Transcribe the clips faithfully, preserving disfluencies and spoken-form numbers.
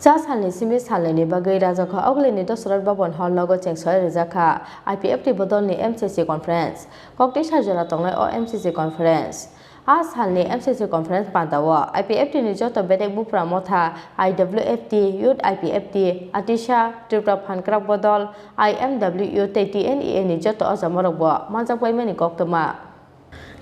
Cha salni simi salnwini bagwi Rajakha Ogulini Dosrat Bhaban Hall nogo chengsoi rijak kha I P F T bodolni M C C conference. Koktwisa jora tongnai o M C C conference. A salni M C C conference pandao I P F T ni joto bedek bupra motha I W F T, Youth I P F T, Atisa, Tripura Phankrak Bodol, I M W tei T N E A ni joto ojamarokbo manjak baimani koktwma.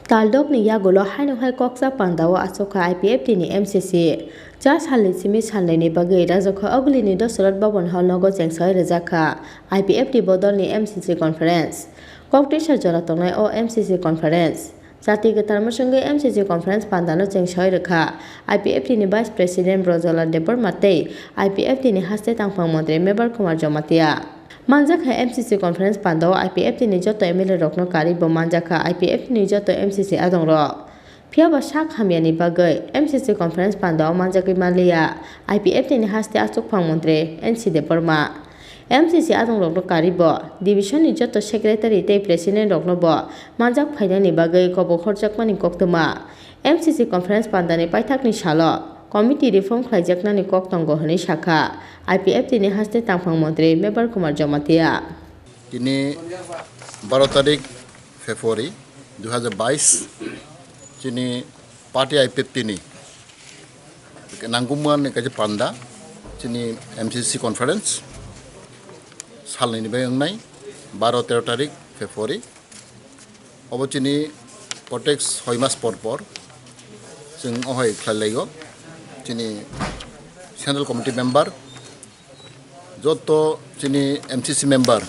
Taldokni yagulo haino hai koksa pandao achukha I P F T ni M C C. Cha salni simi salnwini bagwi Rajakha Ogulini Dosrat Bhaban Hall nogo chengsoi rijak kha I P F T bodolni M C C conference. Koktwisa jora tongnai o M C C conference. Jati kwthar mwswngwi M C C conference pandano chengsoi rwkha I P F T ni Vice President Brojolal Debbarma tei I P F T ni haste tangphang montri Mebar Kumar Jamatia. Manjakha M C C conference pandao I P F T ni joto M L A rokno karwi bo manjakha I P F T ni joto M C C adongrok. Phiyaba sak hamyani bagwi M C C conference pandao manjagwi manliya I P F T ni haste achukphang montri N C Debbarma. M C C adongrokno karwi bo division ni joto secretary tei president rokno bo manjak phainani bagwi kobok horjakmani koktwma. M C C conference pandani paithakni salo committee reform khlaijaknani kok tongo hwnwi sakha I P F T ni haste tangphang montri Mebar Kumar Jamatia. Tini baro tarik February dui hazar bais chini party I P F T ni nangkukmani kaisa panda chini M C C conference salnwini bai wngnai baro tero tarik February. Obo chini protek soi mas por por chwng ohai khlai laio. Chini central committee member, joto chini M C C member,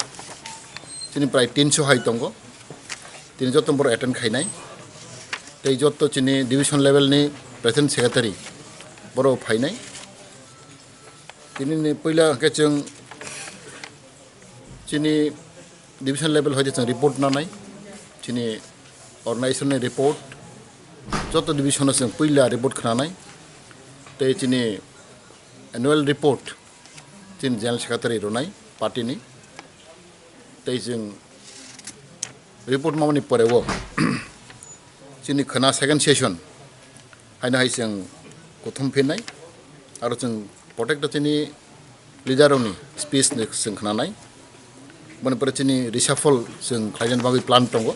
chini prai tinso hai tongo. Tini joto borok attend khainai. Tei joto chini division level ni president secretary borok phainai. Tini ni puila hwnkhe chwng chini division level hoite chwng report nanai, chini organization ni report, joto division o chwng puila report khnanai, tei chini annual report chini general secretary rwnai party ni, tei chwng report mamani pore o chini khwna second session haino hai chwng kuthum phinai, aro chwng protekta chini leader rokni speech ni chwng khnanai. Boni pore chini reshuffle chwng khlaina bagwi plan tongo.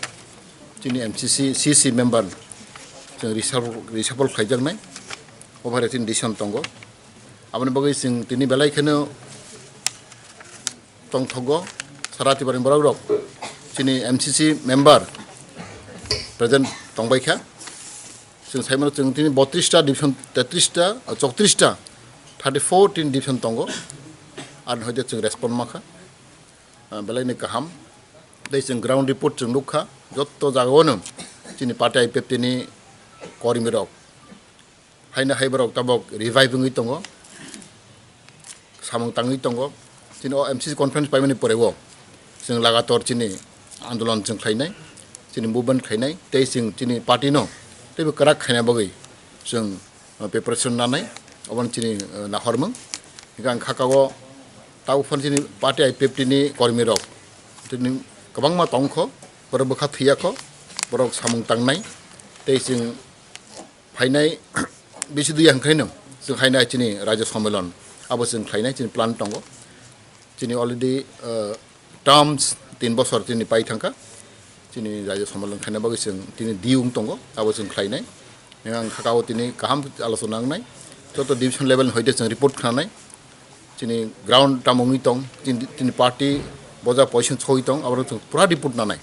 Chini M C C, C C member chwng reshuffle, reshuffle khlaijaknai. O bai chini decision tongo. Aboni bagwi chwng tini belai kheno tongthogo, sara Tiprani borok rok chini M C C member present tongbai kha. Chwng sai mano chwng tini botris ta division, tetris ta, chowtris ta, thirty four tini division tongo. Ar hoite chwng respond ma kha, ah, belai ni kaham. Tei chwng ground report chwng nuk kha, jotto jaga o no chini party I P F T ni kormi rok haino hai borok tabok revive wngwi tongo, samung tangwi tongo. Chini o M C C conference paimani pore o chwng lagator chini andolon chwng khlainai, chini movement khlainai, tei chwng chini party no teibo kwrak khaina bagwi chwng, uh, preparation nanai, obono chini, uh, nahormung. Hingkhe ang kha ka o tabuk phano chini party I P F T ni kormi rok chini kwbangma tongkho, borok bwkha thwiyakho, borok samung tangnai, tei chwng phainai bisi dui hwnkhaino chwng hainai chini Rajya Sammelan abo chwng khlainai chini plan tongo. Chini already, uh, terms tin bosor chini pai thangkha. Chini Rajya Sammelan khaina bagwi chwng tini diyung tongo, abo chwng khlainai. Ang kha ka o tini kaham alochona wngnai. Joto division level ni hoite chwng report khnanai. Chini ground tamo wngwi tong, chini, chini party boja position soi tong, abo chwng pura report nanai.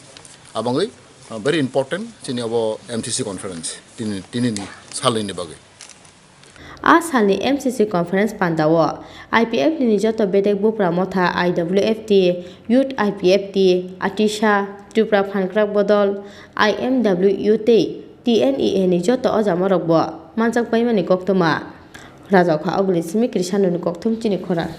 Abangwi, uh, very important chini abo M C C conference tini, tini ni salni bagwi. A salni M C C conference pandao I P F T ni joto bedek bupra motha I W F T, Youth I P F T, Atisa, Tripura Phankrak Bodol, I M W tei T N E A ni joto ojamarokbo manjak baimani koktwma. Rajakha Oguli simi Krishanoni kokthum chini khorang.